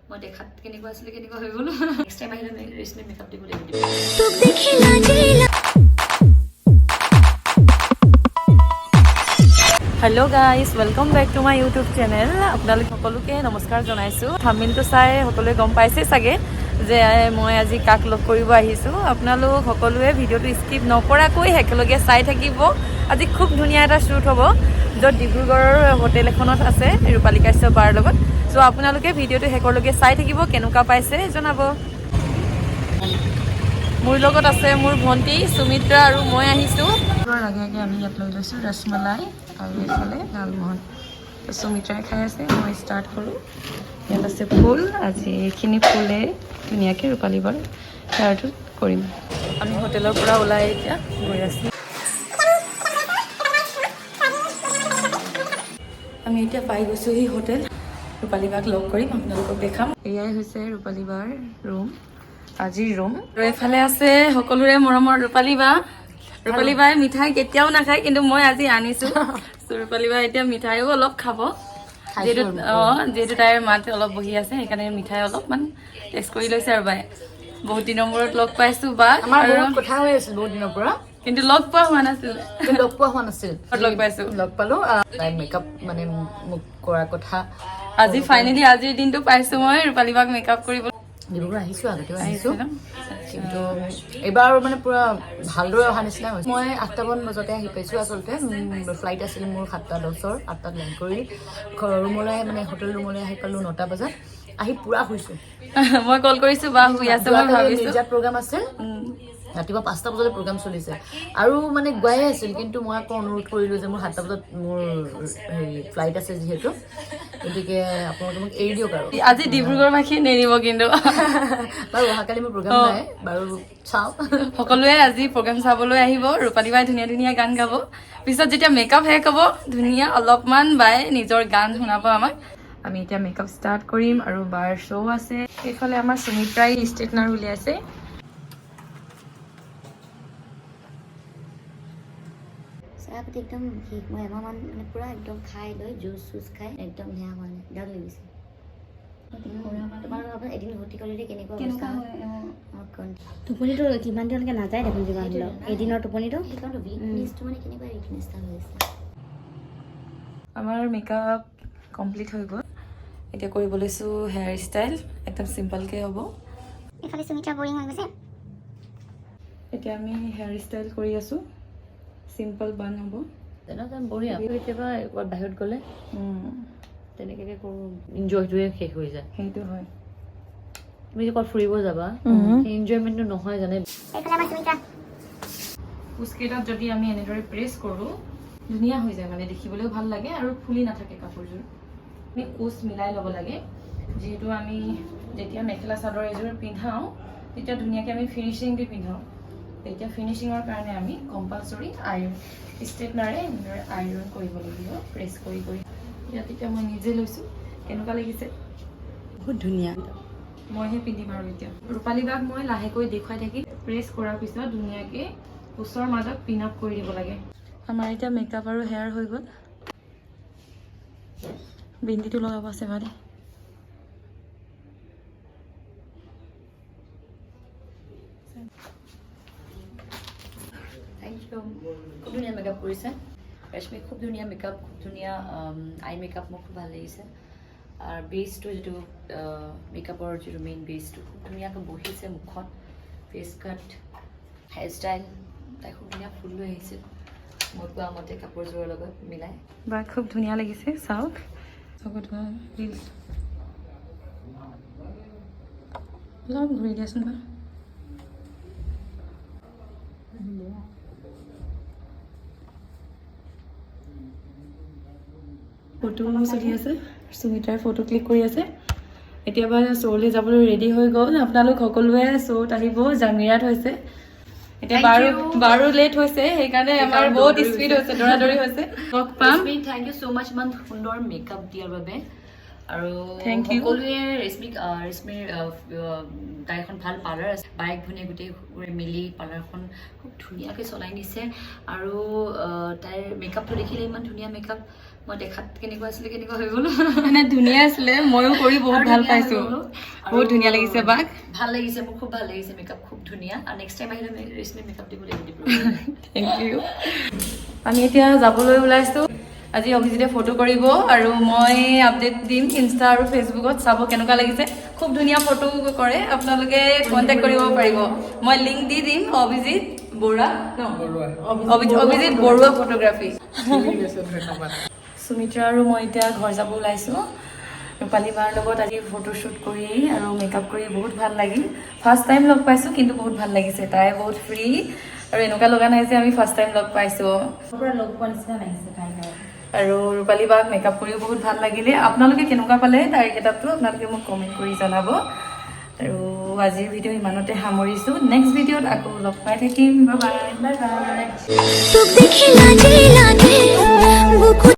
মই দেখাত কেনেকুৱা আছিলোঁ, কেনেকুৱা হৈ গ'লো। নেক্সট টাইম আহিলে ৰেশ্মি মেকআপ দিব লাগিব। তোক দেখি লাজিলা। Hello guys, welcome back to my YouTube channel. আপোনালোক সকলোকে নমস্কাৰ জনাইছোঁ। থাম্বনেইলটো চাই সকলোৱে গম পাইছে চাগে যে মই আজি কাক লগ কৰিব আহিছোঁ। আপোনালোক সকলোৱে ভিডিঅ'টো স্কিপ নকৰাকৈ একেলগে চাই থাকিব। আজি খুব ধুনীয়া এটা শ্বুট হ'ব, য'ত ডিব্ৰুগড়ৰ হোটেল এখনত আছে ৰূপালী কাশ্যপ বাৰ লগত। চ' আপোনালোকে ভিডিঅ'টো শেষলৈকে চাই থাকিব, কেনেকুৱা পাইছে জনাব। মোৰ লগত আছে মোৰ ভণ্টি সুমিত্ৰা আৰু মই আহিছোঁ। আগে আগে আমি ইয়াত লৈ লৈছোঁ ৰসমলাই আৰু এইফালে লালমোহন। তো সুমিত্ৰাই খাই আছে, মই ষ্টাৰ্ট কৰোঁ। ইয়াত আছে ফুল। আজি এইখিনি ফুলে ধুনীয়াকৈ ৰূপালী বাৰ হেয়াৰটো কৰিম। আমি হোটেলৰ পৰা ওলাই এতিয়া গৈ আছোঁ। আমি এতিয়া পাই গৈছোঁহি হোটেল। ৰূপালী বাক লগ কৰিম, আপোনালোকক দেখাম। এয়াই হৈছে ৰূপালী বাৰ ৰুম, আজিৰ ৰুম। আৰু এইফালে আছে সকলোৰে মৰমৰ ৰূপালী বা। ৰূপালী বাই মিঠাই কেতিয়াও নাখায়, কিন্তু মই আজি আনিছো। So, ৰূপালী বাই এতিয়া মিঠাইও অলপ খাব। যিহেতু তাইৰ মাত অলপ বহি আছে, সেইকাৰণে মিঠাই অলপমান টেষ্ট কৰি লৈছে। আৰু বাই বহুত দিনৰ মূৰত লগ পাইছো বা। আমাৰ আৰু বহুত কথা হৈ আছিল বহুত দিনৰ পৰা। কিন্তু লগ পোৱা হোৱা নাছিল। কিন্তু লগ পোৱা হোৱা নাছিল। লগ পাইছো। লগ পালো। তাই মেকআপ মানে মোক কৰাৰ কথা। আজি ফাইনেলি আজিৰ দিনটো পাইছো মই ৰূপালী বাক মেকআপ কৰিব। ডিব্ৰুগড় আহিছো, আগতেও আহিছো। আহিছো ন? কিন্তু এইবাৰ মানে পুৰা ভালদৰে অহা নিচিনা হৈছে। মই 8টামান বজাতে আহি পাইছোঁ। আচলতে ফ্লাইট আছিল মোৰ 7টা 10ৰ, 8টাত লেণ্ড কৰি ঘৰৰ ৰুমলৈ, মানে হোটেল ৰুমলৈ আহি পালোঁ 9টা বজাত। আহি পুৰা শুইছোঁ। মই কল কৰিছো, বা শুই আছে মই যোৱাকালি ভাবিছো। মিৰ্জাত প্ৰগ্ৰাম আছিল। ৰাতিপুৱা 5টা বজাতে প্ৰগ্ৰাম চলিছে আৰু মানে গোৱাই আছিল। কিন্তু মই আকৌ অনুৰোধ কৰিলোঁ যে মোৰ 7টা বজাত মোৰ হেৰি ফ্লাইট আছে যিহেতু, গতিকে আপোনালোকে মোক এৰি দিয়ক আৰু। আজি ডিব্ৰুগড়বাসী নেৰিব কিন্তু। বাৰু, অহাকালি মোৰ প্ৰগ্ৰাম নাই বাৰু, চাওঁ। সকলোৱে আজি প্ৰগ্ৰেম চাবলৈ আহিব। ৰূপালী বাই ধুনীয়া ধুনীয়া গান গাব। পিছত যেতিয়া মেকআপ শেষ হ'ব, ধুনীয়া অলপমান বাই নিজৰ গান শুনাব আমাক। আমি এতিয়া মেকআপ ষ্টাৰ্ট কৰিম আৰু বাৰ শ্ব' আছে। এইফালে আমাৰ সুমিত্ৰাই ষ্ট্ৰেটনাৰ উলিয়াইছে। চাহপাতি একদম শেষ। মই এমাহমান মানে পূৰা একদম খাই লৈ, জুচ চুচ খাই একদম সেয়া হোৱা নাই, ডাউন লাগিছে। তোমালোকৰ এদিন ঘটি কৰিলে কেনেকুৱা অৱস্থা হয়। টোপনিটো কিমান দিনলৈকে নাযায় দেখোন, যিমান হ'লেও এদিনৰ টোপনিটো। সেইকাৰণে উইকনেছটো মানে কেনেকুৱা উইকনেছ এটা হৈ আছে। আমাৰ মেকআপ কমপ্লিট হৈ গ'ল। এতিয়া কৰিব লৈছোঁ হেয়াৰ ষ্টাইল, একদম চিম্পলকৈ হ'ব। এইফালে সুমিত্ৰা বৰিং হৈ গৈছে। এতিয়া আমি হেয়াৰ ষ্টাইল কৰি আছোঁ, চিম্পল বান হ'ব। তেনেকুৱা বঢ়িয়া। কেতিয়াবা ক'ৰবাত বাহিৰত গ'লে তেনেকৈ কৰোঁ, এনজয়টোৱে শেষ হৈ যায়। সেইটো হয়। তুমি যে ক'ৰবাত ফুৰিব যাবা, সেই এনজয়মেণ্টটো নহয় জানে। এইফালে আমাৰ সুমিত্ৰা। কোচকেইটাত যদি আমি এনেদৰে প্ৰেছ কৰোঁ, ধুনীয়া হৈ যায়, মানে দেখিবলৈও ভাল লাগে আৰু ফুলি নাথাকে কাপোৰযোৰ। আমি কোচ মিলাই ল'ব লাগে, যিহেতু আমি যেতিয়া মেখেলা চাদৰ এযোৰ পিন্ধাওঁ, তেতিয়া ধুনীয়াকৈ আমি ফিনিচিং দি পিন্ধাওঁ। তেতিয়া ফিনিচিঙৰ কাৰণে আমি কম্পালচৰি আইৰণ ষ্ট্ৰেটনাৰে এনেদৰে আইৰণ কৰিব লাগিব, প্ৰেছ কৰি কৰি। ইয়াত এতিয়া মই নিজে লৈছোঁ। কেনেকুৱা লাগিছে? বহুত ধুনীয়া। মইহে পিন্ধিম আৰু এতিয়া ৰূপালী বাক মই লাহেকৈ দেখুৱাই থাকিম। প্ৰেছ কৰাৰ পিছত ধুনীয়াকৈ কোচৰ মাজত পিন আপ কৰি দিব লাগে। আমাৰ এতিয়া মেকআপ আৰু হেয়াৰ হৈ গ'ল। বিন্দিটো লগাব আছে মানে। Thank you. খুব ধুনীয়া মেকআপ কৰিছে ৰশ্মি, খুব ধুনীয়া মেকআপ, খুব ধুনীয়া আই মেকআপ, মোক খুব ভাল লাগিছে। আৰু বেচটো যিটো মেকআপৰ যিটো মেইন বেচটো, খুব ধুনীয়াকৈ বহিছে মুখত। ফেচ কাট, হেয়াৰ ষ্টাইল, তাই খুব ধুনীয়া ফুল লৈ আহিছিল মই কোৱা মতে কাপোৰযোৰৰ লগত মিলাই। বা খুব ধুনীয়া লাগিছে, চাওক। চকুত ৰিলচ অলপ ঘূৰি দিয়াচোন বা। ফটো চলি আছে, সুমিত্ৰাই ফটো ক্লিক কৰি আছে। এতিয়া বা শ্ব'লৈ যাবলৈ ৰেডি হৈ গ'ল। আপোনালোক সকলোৱে শ্ব'ত আহিব, জামিৰাত হৈছে। এতিয়া 12 লেট হৈছে, সেইকাৰণে আমাৰ বহুত স্পীড হৈছে, দৌৰা দৌৰি হৈছে। লগ পাম। Thank you so মাছ ইমান সুন্দৰ মেকআপ দিয়াৰ বাবে আৰু Thank you. সকলোৱে ৰেশ্মিক, ৰেশ্মিৰ তাইৰ এখন ভাল পাৰ্লাৰ আছে। বায়েক ভনীয়েক গোটেইবোৰে মিলি পাৰ্লাৰখন খুব ধুনীয়াকৈ চলাই নিছে। আৰু তাইৰ মেকআপটো দেখিলে, ইমান ধুনীয়া মেকআপ। মই দেখাত কেনেকুৱা আছিলে, কেনেকুৱা হৈ গ'লো। মানে ধুনীয়া আছিলে, ময়ো কৰি বহুত আৰু ভাল ধুনীয়া হৈ পাইছোঁ। গ'লো। বহুত আৰু ধুনীয়া লাগিছে বাক। ভাল লাগিছে, মোৰ খুব ভাল লাগিছে। মেকআপ খুব ধুনীয়া আৰু নেক্সট টাইম আহিলে ৰেশ্মি মেকআপ দিব লাগিব ডিব্ৰুগড়। Thank U. আমি এতিয়া যাবলৈ ওলাইছোঁ। আজি অভিজিতে ফটো কৰিব আৰু মই আপডেট দিম ইনষ্টা আৰু ফেচবুকত। চাব কেনেকুৱা লাগিছে। খুব ধুনীয়া ফটো কৰে, আপোনালোকে কণ্টেক্ট কৰিব পাৰিব। মই লিংক দি দিম। অভিজিত বৰা ন? অভিজিত বৰুৱা ফটোগ্ৰাফী। ঠিক আছে, ধন্যবাদ। সুমিত্ৰা আৰু মই এতিয়া ঘৰ যাব ওলাইছোঁ। ৰূপালী বাৰ লগত আজি ফটোশ্বুট কৰি আৰু মেকআপ কৰি বহুত ভাল লাগিল। ফাৰ্ষ্ট টাইম লগ পাইছোঁ, কিন্তু বহুত ভাল লাগিছে। তাই বহুত ফ্ৰী আৰু এনেকুৱা লগা নাই যে আমি ফাৰ্ষ্ট টাইম লগ পাইছোঁ। লগ পোৱা নিচিনা লাগিছে তাই। আৰু ৰূপালী বাক মেকআপ কৰিও বহুত ভাল লাগিলে। আপোনালোকে কেনেকুৱা পালে তাইৰ গেটআপটো, আপোনালোকে মোক কমেণ্ট কৰি জনাব। আৰু আজিৰ ভিডিঅ' ইমানতে সামৰিছোঁ। নেক্সট ভিডিঅ'ত আকৌ লগ পাই থাকিম। Bye bye. Bye bye. তোক দেখি লাগে লাগে বুকুত